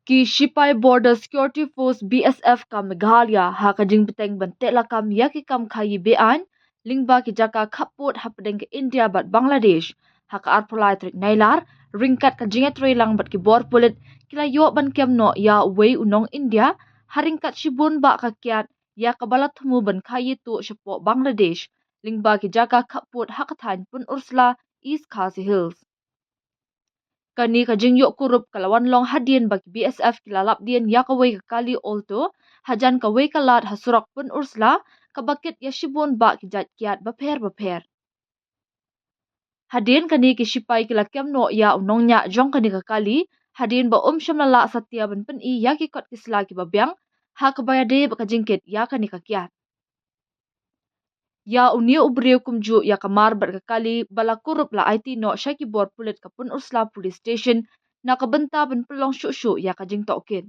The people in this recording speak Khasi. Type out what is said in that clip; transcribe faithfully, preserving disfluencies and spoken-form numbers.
Ki shipai Border Security Force, B S F, ka Meghalaya ha ka jingbteng ban tehlakam ïa ki kam khaïi be-aiñ lyngba ki jaka khappud hapdeng ka India bad Bangladesh ha ka arphew lai tarik Nailar, ryngkat ka jingïatreilang bad ki bor pulit, ki la ïoh ban kem noh ïa uwei u nong India ha ryngkat shibun bah ka kiad ïa kaba la thmu ban khaïi tuh shapoh Bangladesh lyngba ki jaka khappud ha ka thaiñ Pynursla, East Khasi Hills. Kane ka jingïoh kurup ka la wan long hadien ba ki B S F ki la lap dien ïa kawei ka kali Alto hajan kawei ka lad ha surok Pynursla, kaba kit ïa shibun bah ki jait kiad bapher bapher. Hadien kane, ki shipai ki la kem noh ïa u nongñiah jong kane ka kali hadien ba um shym la lah satia ban pyni ïa ki kot ki sla kiba biang, ha kaba ïadei bad ka jingkit ïa kane ka kiad. Ïa une u briew kumjuh ïa ka mar bad ka kali ba la kurup la aiti noh sha ki bor pulit ka Pynursla Police Station na ka bynta ban pynlong shuh shuh ïa ka jingtohkit.